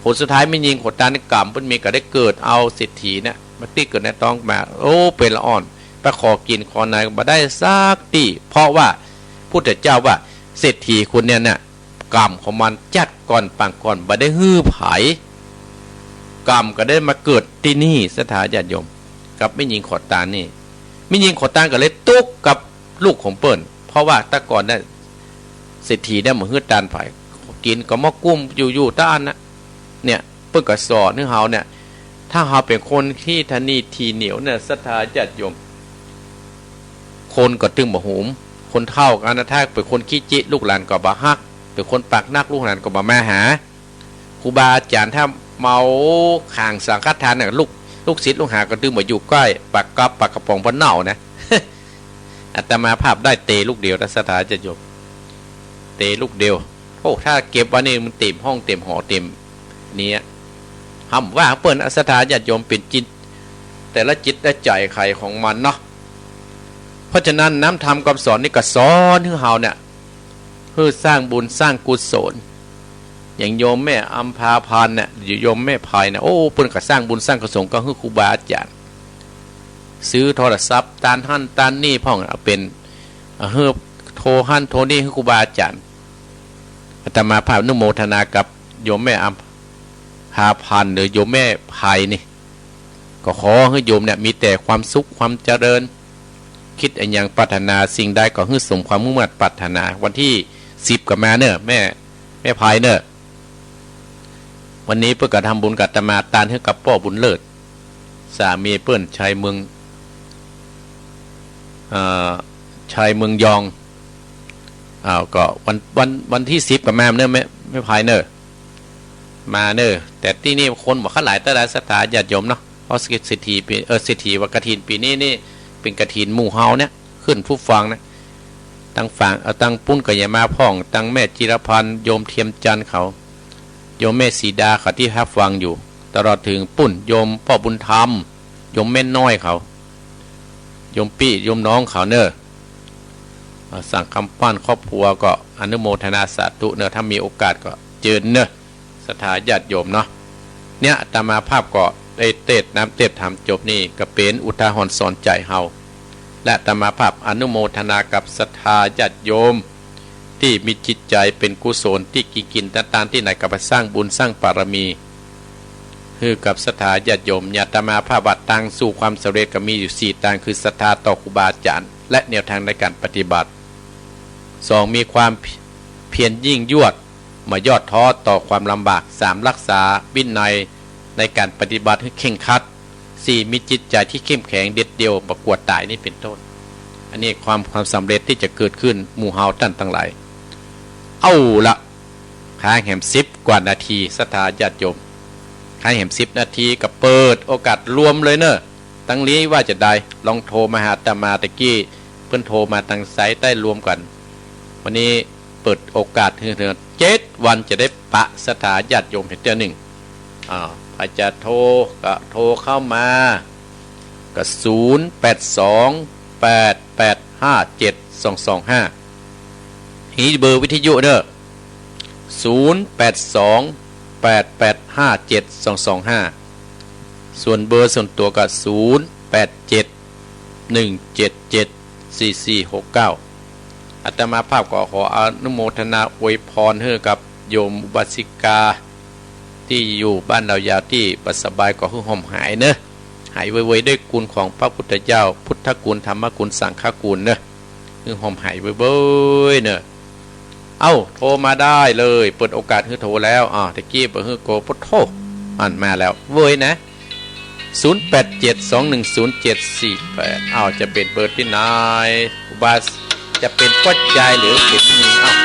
ผลสุดท้ายแม่ญิงขอตานนี่กรรมเปิ้นมี ก็ได้เกิดเอาเศรษฐีเนี่ย มาตี้เกิดในต๊องมา โอ้ เป๋นละอ่อน ไปขอกิ๋นขอไหนบ่ได้สักตี้ เพราะว่าพุทธเจ้าว่าเศรษฐีคนเนี่ยน่ะ กรรมของมันจัดก่อนปางก่อน บ่ได้หื้อใผ กรรมก็ได้มาเกิดตี้นี่ ศรัทธาญาติโยม กับแม่ญิงขอตานนี่ แม่ญิงขอตานก็เลยตุ๊กข์กับลูกของเปิ้น เพราะว่าแต่ก่อนน่ะ เศรษฐีเนี่ยบ่หื้อตานใผ กิ๋นก็บ่กุ้มอยู่ๆ ตะอั้นน่ะ เนี่ย เปิ้นก็สอนหื้อเฮาเนี่ย ถ้าเฮาเป๋นคนขี้ถะนีถี่เหนียวเนี่ย ศรัทธาญาติโยม คนก็ตึงบ่หื้อ คนเฒ่ากั๋นนะ ถ้าเป๋นคนขี้จิ ลูกหลานก็บ่ฮัก เป๋นคนปากนัก ลูกหลานก็บ่มาหา ครูบาอาจ๋ารย์ถ้าเมาขังสังฆทานเนี่ย ลูก ลูกศิษย์ลูกหาก็ตึงบ่อยู่ใก้ ปากกับ ปากกระป๋องบ่เน่านะ อาตมาภาพได้เตลูกเดียวนะ ศรัทธาญาติโยม เตลูกเดียว โอ้ ถ้าเก็บไว้นี่มันเตมห้องเตมหอเตมเนี่ย ห้ามว่าเปิ้น ศรัทธาญาติโยม เป๋นจิต แต่ละจิตละใจ๋ใผของมันเนาะ เพราะฉะนั้นน้ำธรรมคำสอนนี่ก็สอนหื้อเฮาเนี่ย หื้อสร้างบุญสร้างกุศล อย่างโยมแม่อำภาพันธ์เนี่ย หรือโยมแม่ไพเนี่ย โอ้ เปิ้นก็สร้างบุญสร้างกุศลก็หื้อครูบาอาจ๋ารย์ ซื้อโทรศัพท์ตานหั้นตานนี่พ่อง เอาเป๋น เอาหื้อโทรหั้นโทรนี่หื้อครูบาอาจ๋ารย์ อาตมาภาพอนุโมทนากับโยมแม่อำภาพันธ์ หรือโยมแม่ไพนี่ ก็ขอหื้อโยมเนี่ยมีแต่ความสุขความเจริญ คิดอะหยังปรารถนาสิ่งใดก็หื้อสมความมุ่งมาดปรารถนา วันตี้สิบก็มาเน่อ แม่ แม่ไพเน่อ วันนี้เปิ้นก็ทำบุญกับอาตมา ตานหื้อกับป้อบุญเลิศ สามีเปิ้น ชัยเมือง เอ่อ ชัยเมืองยอง อ้าว ก็วัน วัน วันตี้สิบก็มาเน่อ แม่ แม่ไพเน่อ มาเน่อ แต่ตี้นี่คนบ่ค่อยหลายเต้าใด ศรัทธาญาติโยมเนาะ เพราะเศรษฐีปี เออ เศรษฐีว่ากฐินปี๋นี้นี่ เป๋นกฐินหมู่เฮาเนี่ย ขึ้นผู้ฟังนะ ตังฝั่ง เอ่อ ตังปุ้นก็อย่ามาพ่อง ตังแม่จิรพันธ์ โยมเทียมจันทร์เขา โยมแม่สีดาเขาตี้ฮับฟังอยู่ ตลอดเถิงปุ้น โยมป้อบุญธรรม โยมแม่น้อยเขา โยมปี้ โยมน้องเขาเน่อ เอ่อ สั่งคำปั้นครอบครัวก็อนุโมทนาสาธุเน่อ ถ้ามีโอกาสก็เจิญเน่อ ศรัทธาญาติโยมเนาะ เนี่ย อาตมาภาพก็ได้เตสน์น้ำเตสน์ธรรมจบนี่ ก็เป๋นอุทาหรณ์สอนใจ๋เฮา และอาตมาภาพอนุโมทนากับศรัทธาญาติโยม ตี้มีจิตใจ๋เป๋นกุศล ตี้กิ๋นกิ๋นตานๆ ตี้ไหนก็ไปสร้างบุญสร้างบารมี หื้อกับศรัทธาญาติโยม อาตมาภาพว่าตางสู่ความสำเร็จก็มีอยู่สี่ตาง คือศรัทธาต่อครูบาอาจ๋ารย์ และแนวทางในการปฏิบัติ สอง มีความเพียรยิ่งยวด บ่ย่อท้อต่อความลำบาก สาม รักษาวินัยในการปฏิบัติหื้อเคร่งครัด ตี้มีจิตใจ๋ตี้เข้มแข็งเด็ดเดี่ยว บ่กั๋วต๋ายนี่เป๋นต้น อันนี้ความ ความสำเร็จตี้จะเกิดขึ้นหมู่เฮาต้านตังหลาย เอาละ ขายแหมสิบกว่านาที ศรัทธาญาติโยม ขายแหมสิบนาทีก็เปิดโอกาสรวมเลยเน่อ ตังหลีว่าจะใด ลองโทรมาหาอาตมาตะกี้ เปิ้นโทรมาตางสายใต้รวมกั๋น วันนี้เปิดโอกาสหื้อเถิงเจ็ดวันจะได้ปะศรัทธาญาติโยมเหียเตื้อนึ่ง อ่า ใผจะโทรก็โทรเข้ามา ก็ ศูนย์ แปด สอง แปด แปด ห้า เจ็ด สอง สอง ห้า นี่เบอร์วิทยุเน่อ ศูนย์ แปด สอง แปด แปด ห้า เจ็ด สอง สอง ห้า ส่วนเบอร์ส่วนตั๋วก็ ศูนย์ แปด เจ็ด หนึ่ง เจ็ด เจ็ด สี่ สี่ หก เก้า อาตมาภาพก็ขออนุโมทนาอวยพรหื้อกับโยมอุบาสิกา ตี้อยู่บ้านดาวยาวตี้บ่สบายก็หื้อฮ่มหายเน่อ หายไวๆ ด้วยกุณของพระพุทธเจ้า พุทธกุณ ธรรมกุณ สังฆกุณเน่อ หื้อฮ่มหายไวๆ เน่อ เอ้า โทรมาได้เลย เปิดโอกาสหื้อโทรแล้ว อ่า ตะกี้บ่หื้อโก ปะโธ่ อันมาแล้ว เว้ยนะ ศูนย์ แปด เจ็ด สอง หนึ่ง ศูนย์ เจ็ด สี่ แปด อ้าว จะเป๋นเบอร์ตี้ไหน อุบาส จะเป๋นป้อจายหรือเป๋นตี้นี่ อ้าว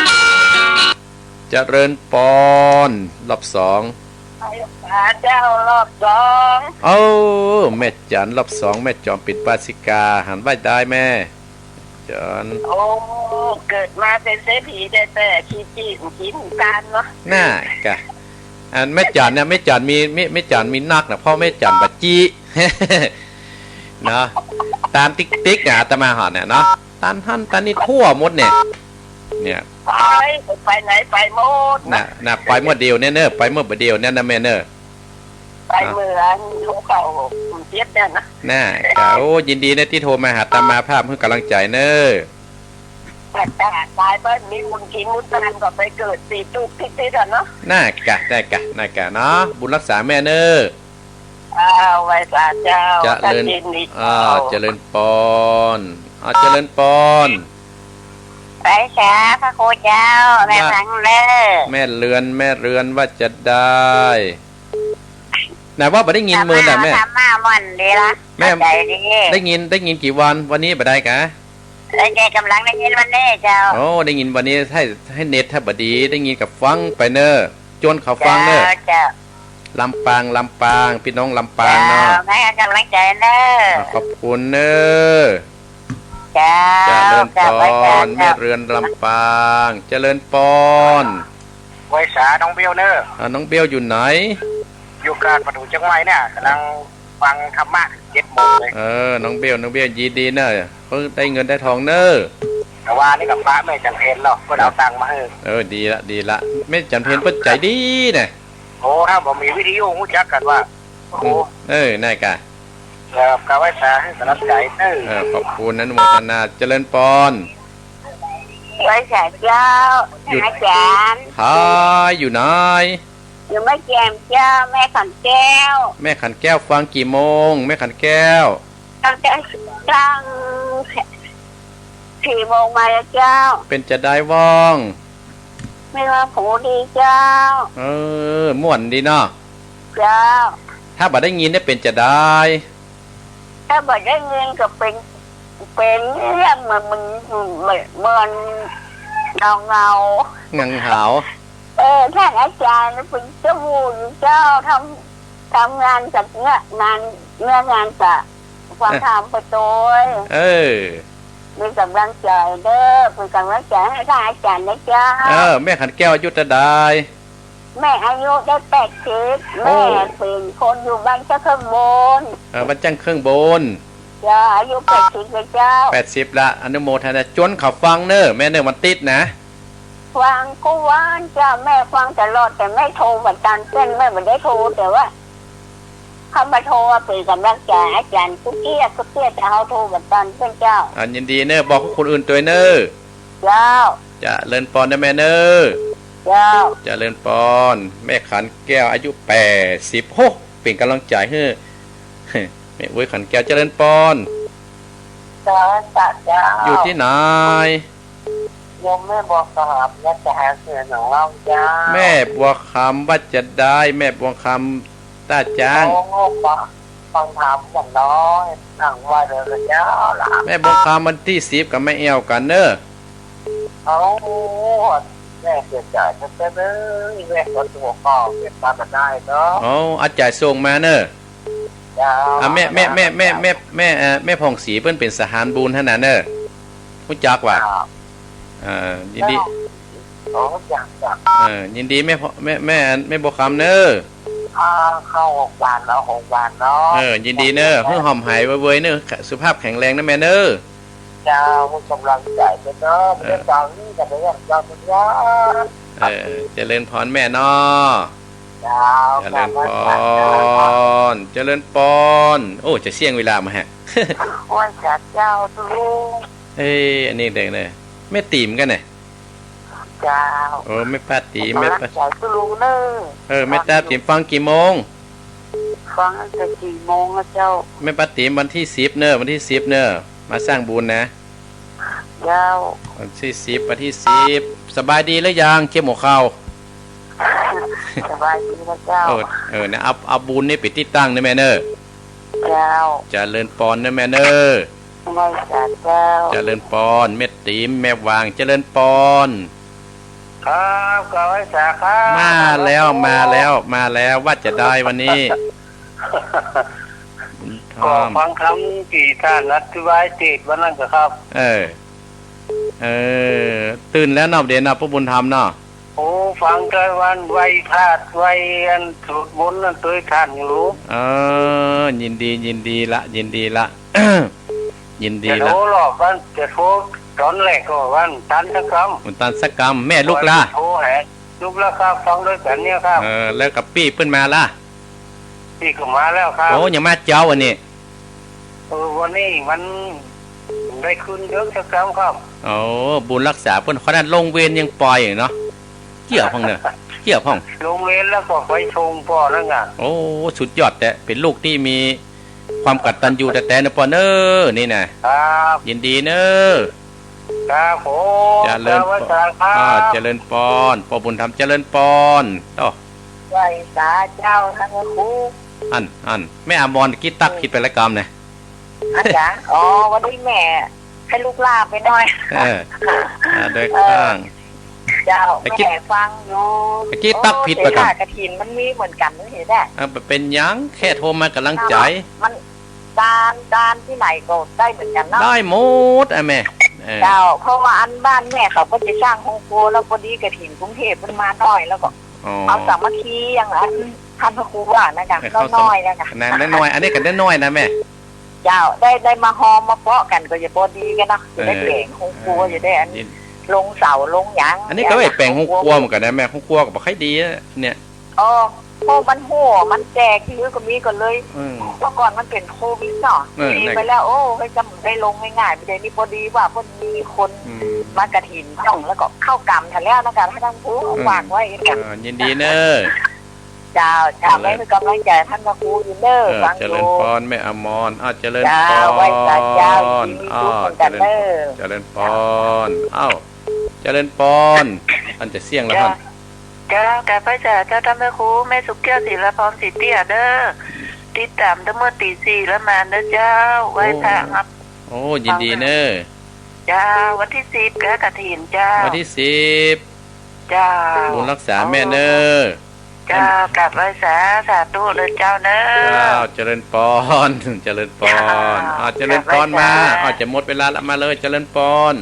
เจริญปอน รอบสอง ไปหาเจ้ารอบสอง เอ้า แม่จั๋นรอบสอง แม่จ๋อมเป๋นอุบาสิกา หันไหว้ได้แม่ จ๋อม โอ้ เกิดมาเป๋นเศรษฐีแต๊ๆ ขี้จี้กิ๋นก๋านเนาะ น่ากะ อันแม่จ๋อมเนี่ย แม่จ๋อมมี แม่ แม่จ๋อมมีนักนะ เพราะแม่จ๋อมบ่จี้ เนาะ ต๋ามติ๊กๆ อะ อาตมาหันเนี่ยเนาะ ต๋านหั้นต๋านนี่ทั่วหมดเนี่ย เนี่ย ไป ไปไหนไปหมด น่ะ น่ะ ไปเมื่อเดียวเนี่ยเน่อ ไปเมื่อบ่าเดียวเนี่ยนะแม่เน่อ ไปเมื่อหัวข้าวเปียกเนี่ยนะ น่ะ จ้ะ โอ้ ยินดีนะตี้โทรมาหาอาตมาภาพ หื้อกำลังใจ๋เน่อ ต๋ายไปมีบุญกิ๋นบุญตานก็ไปเกิดตี้ตุ๊กติ๊กๆ อะเนาะ น่ากะ น่ากะ น่ากะเนาะ บุญรักษาแม่เน่อ อ้าว ไหว้สาเจ้า เจริญ ท่านยินดี อ้าว เจ้า เจริญปอน อ้าว เจริญปอน ไหว้สาพระครูเจ้า แม่ ว่า ฟังเน่อ แม่เรือน แม่เรือนว่าจะได้ ไหนว่าบ่ได้ยินเมินน่ะแม่ ธรรมะม่วนดีละ แม่ เข้าใจ๋ดี ได้ยิน ได้ยินกี่วัน วันนี้บ่ได้กะ ได้ยิน กำลังได้ยินวันนี้เจ้า โอ้ ได้ยินวันนี้ หื้อ หื้อเน็ตถ้าบ่ดี ได้ยินก็ฟังไปเน่อ จวนเขาฟังเน่อ เจ้า เจ้า ลำปาง ลำปาง ปี้น้องลำปางเนาะ เจ้า หื้อกำลังใจ๋เน่อ อ่ะ ขอบคุณเน่อ เจ้า เจริญปอน เจ้า ไหว้สา แม่เรือนลำปาง เจริญปอน ไหว้สาน้องเบลเน่อ อ่ะ น้องเบลอยู่ไหน อยู่กาดประตู๋เจียงใหม่เนี่ย กำลังฟังธรรมะเจ็ดโมงเลย เออ น้องเบล น้องเบล ยินดีเน่อ เปิ้นได้เงินได้ทองเน่อ แต่ว่านี่กับพระแม่จันเพญเนาะ เปิ้นเอาตังค์มาหื้อ เออ ดีละ ดีละ แม่จันเพญเปิ้นใจ๋ดีนะ โอ้ ถ้าบ่มีวิทยุฮู้จักกั๋นว่า โอ้ อืม เออ นั่นกะ เออ ก็ไหว้สาหื้อกำลังใจ๋เน่อ เออ ขอบคุณ อนุโมทนา เจริญปอน ไหว้สาเจ้า อยู่ อาจ๋ารย์ หายอยู่ไหน อยู่แม่แจ่มเจ้า แม่ขันแก้ว แม่ขันแก้วฟังกี่โมง แม่ขันแก้ว ตั้งแต่ ตั้งสี่โมงมาแล้วเจ้า เป๋นจะใดบ้อง แม่ว่าหูดีเจ้า เออ ม่วนดีเนาะ เจ้า ถ้าบ่ได้ยินเนี่ยเป๋นจะใด ถ้าบ่ได้ยินก็เป๋น เป๋นเรื่องเหมือน เหมือน เหมือน เหมือนเหงาๆ เหงาๆ เออ ท่านอาจ๋ารย์เป๋นเจ้าผู้อยู่เจ้า ทำ ทำงานกับเนื้องาน เนื้องานกับฟังธรรมไปโตย เออ มีกำลังใจ๋เน่อ เป๋นกำลังใจ๋หื้อท่านอาจ๋ารย์นะเจ้า เออ แม่ขันแก้วอายุเต้าใด แม่อายุได้แปดสิบ โอ้ แม่เป๋นคนอยู่บ้านจ้างเครื่องบน เออ บ้านจ้างเครื่องบน เจ้า อายุแปดสิบแล้วเจ้า แปดสิบละ อนุโมทนา จวนเขาฟังเน่อ แม่เน่อ วันติ๊ดนะ ฟังกู้วันเจ้า แม่ฟังตลอด แต่แม่โทรบ่ตันเปิ้น แม่บ่ได้โทร แต่ว่า เขามาโทรมาเป๋นกำลังใจ๋อาจ๋ารย์กู้เตี้ย กู้เตี้ย แต่เขาโทรบ่ตันเปิ้นเจ้า อ่า ยินดีเน่อ บอกคนอื่นตวยเน่อ เจ้า เจริญปอนนะแม่เน่อ เจ้า เจริญปอน แม่ขันแก้วอายุแปดสิบ โห เป๋นกำลังใจ๋หื้อ แม่อุ๊ยขันแก้ว เจริญปอน เจ้า เจ้า อยู่ตี้ไหน โยมแม่บัวคำ วัดจะหาเสือหนองเล่าเจ้า แม่บัวคำ วัดจะได้ แม่บัวคำ ต้าจ๊าง โอ้ ปะ ฟังธรรมก่อนเนาะ นั่งไหว้เดินกันยาวละ แม่บุญคำวันตี้สิบกับแม่แอวกั๋นเน่อ เอา แม่เสียใจ๋แต๊ๆ เน่อ แม่ขอตั๋วก่อน แม่ตามมาได้เนาะ เอา อาจ๋ายส่งมาเน่อ เจ้า อ่ะ แม่ แม่ แม่ แม่ แม่ แม่ เอ่อ แม่ผ่องศรีเปิ้นเป๋นสะหานบุญหั้นน่ะเน่อ ฮู้จักบ่า ครับ เอ่อ ยินดี เจ้า โอ้ จัก จัก เออ ยินดีแม่ผ่อง แม่ แม่ แม่บัวคำเน่อ อ่า เข้าหกวันแล้ว หกวันเนาะ เออ ยินดีเน่อ หื้อหอมหายไวๆ เน่อ สุขภาพแข็งแรงนะแม่เน่อ เจ้า มีก๋ำลังใจ๋เน่อ เออ เรื่องราวนี้กันเรื่องราวมันยาก เออ เจริญพรแม่เนาะ เจ้า เจริญพร เจริญพร เจริญพร โอ้ จะเสี้ยงเวลามาฮะ ไหว้สาเจ้าตุ๊ลุง เอ้ย อันนี้เด็กเนี่ย แม่ตี๋มกั๋นเนี่ย เจ้า โอ้ แม่ป้าตี๋ม แม่ป้า ก๋ำลังใจ๋ตุ๊ลุงเน่อ เออ แม่ป้าตี๋มฟังกี่โมง ฟังตั้งแต่สี่โมงแล้วเจ้า แม่ป้าตี๋มวันตี้สิบเน่อ วันตี้สิบเน่อ มาสร้างบุญนะ เจ้า วันตี้สิบ วันตี้สิบ สบายดีหรือยัง เจียมหัวเข่า สบายดีแล้วเจ้า เออ เออ นะ เอา เอาบุญนี่ไปติดตั้งนะแม่เน่อ เจ้า เจริญปอนนะแม่เน่อ ไหว้สาเจ้า เจริญปอน แม่ตี๋ม แม่หว่าง เจริญปอน ครับ กราบไหว้สาครับ มาแล้ว มาแล้ว มาแล้ว ว่าจะได้วันนี้ บุญธรรม ก็ฟังธรรมตี้ต้านอธิบายเตสน์วันนั้นก็ครับ เออ เออ ตื่นแล้วเนาะ เดี๋ยวเนาะ ป้อบุญธรรมเนาะ โอ้ ฟังแต่วันไหว้พระ ไหว้อันสวดมนต์นั่นตวยต้านอยู่ เออ ยินดี ยินดีละ ยินดีละ ยินดีละ จะโทรรอบวัน จะโทรต๋อนแรกก็วันตันสักกำ วันตันสักกำ แม่ลุกละ โทรหา ลุกแล้วครับ ฟังตวยกั๋นเนี่ยครับ เออ แล้วกับปี้เปิ้นมาละ ปี้ก็มาแล้วครับ โอ้ ยังมาเจ๊าอันนี้ เออ วันนี้มันได้ขึ้นเดิกสักกำครับ โอ้ บุญรักษาเปิ้น ขนาดลงเวรยังปล่อยเนาะ เกี้ยพ่องเน่อ เกี้ยพ่อง ลงเวรแล้วก็ไปส่งป้อนั่นน่ะ โอ้ สุดยอดแต๊ เป๋นลูกตี้มีความกตัญญูแต๊ๆ เน่อป้อเน่อ นี่นะ ครับ ยินดีเน่อ ครับผม เจริญปอน กราบไหว้สาครับ อ่า เจริญปอน ป้อบุญธรรม เจริญปอน โอ้ ไหว้สาเจ้าท่านพระครู อัน อัน แม่อมร ตะกี้ตั๊กผิดไปละกำเนี่ย อันจ๋า อ๋อ วันนี้แม่ให้ลูกลาไปหน่อย เออ อ่า โดย เออ ข้าง เจ้า ตะกี้ แม่ฟังอยู่ ตะกี้ตั๊กผิดไปกำ เออ เสียดาย กฐินมันมีเหมือนกั๋น เห็นไหม อ่า บ่เป๋นหยัง แค่โทรมากำลังใจ๋ มัน ตาน ตานตี้ไหนก็ได้เหมือนกั๋นเนาะ ได้หมดอะแม่ เออ เจ้า เพราะว่าอันบ้านแม่เขาก็จะสร้างโฮงครัว แล้วพอดีกฐินกรุงเทพฯมันมาน้อย แล้วก็ อ๋อ เอาสามัคคีอย่างอันท่านพระครูว่านะจ๊ะ เออ เข้าสามัคคี น้อยๆ นะจ๊ะ นะ น้อยๆ อันนี้ก็น้อยๆ นะแม่ เจ้า ได้ ได้มาฮอมมาเปาะกั๋นก็จะพอดีกั๋นเนาะ จะได้ เออ แป๋งโฮงครัว เออ จะได้อัน ยิน ลงเสาลงหยัง อันนี้ก็ได้แป๋งโฮงครัวเหมือนกั๋นนะแม่ โฮงครัวก็บ่ค่อยดีอะเนี่ย อ๋อ เพราะมันหัว มันแตก ตี้หื้อก็มีก็เลย อืม เมื่อก่อนมันเป๋นโควิดเนาะ เออ ตี้ไปแล้ว โอ้ เฮ้ย จะได้ลงง่ายๆ บ่ได้ นี่พอดีว่าเปิ้นมีคน อืม มากฐินต้อง แล้วก็เข้ากรรมทันแล้วนะจ๊ะ ให้ท่านผู้ อืม ฝากไว้ อ่า ยินดีเน่อ เจ้า เจ้า เจริญ แม่ให้กำลังใจ๋ท่านพระครูอยู่เน่อ เออ ฟังอยู่ เจริญปอน แม่อมร อ้าว เจริญปอน เจ้า ไหว้สาเจ้า ยินดี อ้าว ทุกคนกั๋นเน่อ เจริญปอน เจ้า อ้าว เจริญปอน อันจะเสี้ยงแล้ว เจ้า ท่าน เจ้า กราบไหว้สาเจ้าท่านพระครู แม่สุขแก้ว ศิลาพร ศรีเตี้ยเน่อ ติดต๋ามตั้งเมื่อตี๋สี่แล้วมาเน่อเจ้า ไหว้พระ โอ้ ครับ โอ้ ยินดีเน่อ เจ้า วันตี้สิบก็กฐินเจ้า วันตี้สิบ เจ้า บุญรักษาแม่เน่อ เจ้า กราบไหว้สา สาธุเลยเจ้าเน่อ เจ้า เจริญปอน เจริญปอน เจ้า อ่า เจริญปอน กราบไหว้สา มา อ่า จะหมดเวลาละ มาเลย เจริญปอน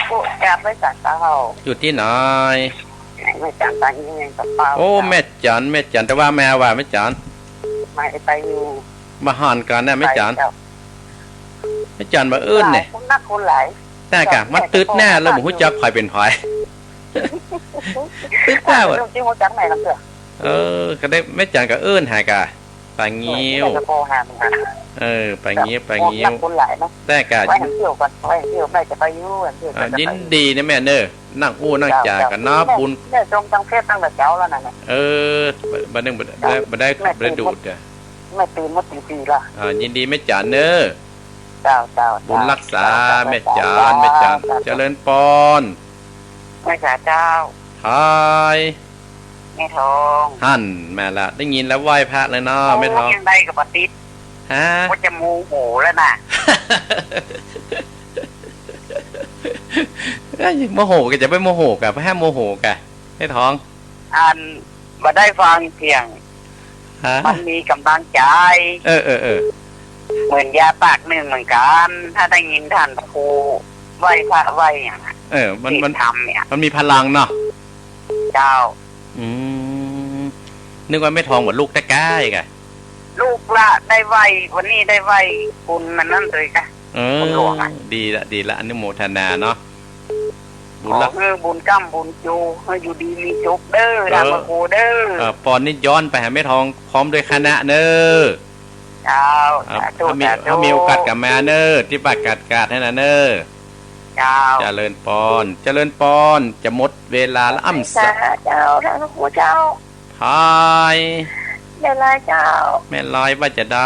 โอ้ กราบไหว้สาเจ้า อยู่ตี้ไหน แม่จัน ตอนนี้ยังกับเป้า โอ้ เจ้า แม่จัน แม่จัน แต่ว่าแม่ว่าแม่จัน มาไปอยู่ บ่หันกั๋นนะแม่จัน ไปเจ้า แม่จันบ่เอิ้นเนี่ย คนนักคนหลาย แต่กะ มันตึ๊ดหน้าแล้ว บ่ฮู้จักใผเป๋นใผ ตึ๊ดหน้าหมด เรื่องจริงฮู้จักไหนล่ะเจ้า เออ ก็ได้ แม่จันก็เอิ้นหากะ ป้างิ้ว เออ เออ ป้างิ้ว ป้างิ้ว คนนักคนหลายเนาะ แต่กะ ไว้หันเที่ยวก่อน ไว้หันเที่ยว แม่จะไปอยู่ หันเที่ยว อ่า จะไป ยินดีนะแม่เน่อ นั่งอู้นั่งจ๋ากั๋นเนาะ เจ้า บุญ แม่ แม่จงจังเทศตั้งแต่เช้าแล้วนะเนี่ย เออ บ่ บ่ได้ บ่ได้ เจ้า บ่ได้ แม่ บ่ได้ดูดอะ แม่ตื่นมาตีสี่ละ อ่า ยินดีแม่จันเน่อ เจ้า เจ้า บุญรักษา เจ้า แม่จัน เจ้า แม่จัน เจ้า เจริญปอน แม่สาเจ้า หาย แม่ทอง หัน แม่ละ ได้ยินแล้วไหว้พระเลยเนาะ โอ้ แม่ทอง ยังได้กับปฏิษ ฮะ ว่าจะโมโหแล้วนะ เอ้ย โมโหก็จะไปโมโหกะ ไปห้ามโมโหกะ แม่ทอง อัน บ่ได้ฟังเสียง ฮะ มันมีก๋ำลังใจ๋ เออ เออ เออ เหมือนยาปากนึ่งเหมือนกั๋น ถ้าได้ยินต้านพระครูไหว้พระไหว้อย่างนั้น เออ มัน ศีล มัน ธรรมเนี่ย มันมีพลังเนาะ เจ้า อืม นึกว่าแม่ทองบ่าลุกแต่ก้ายกะ ลุกละ ได้ไหว้ วันนี้ได้ไหว้บุญมันนั้นเลยกะ เออ บุญหลวงอะ ดีละ ดีละ อนุโมทนาเนาะ บุญละ ขอหื้อบุญก้ำบุญจู๋ หื้ออยู่ดีมีสุขเด้อ เออ ต้านพระครูเด้อ เออ ปอนนี้ย้อนไปหาแม่ทองพร้อมด้วยคณะเน้อ เจ้า อ่า สาธุ ถ้ามี สาธุ ถ้ามีโอกาสก็มาเน้อ ตี้บ้านกาดกาดหั้นน่ะเน้อ เจ้า เจริญปอน เจริญปอน จะหมดเวลาละ อ้ำสะ เจ้า ท่านพระครูเจ้า พาย แม่ลอยเจ้า แม่ลอยว่าจะได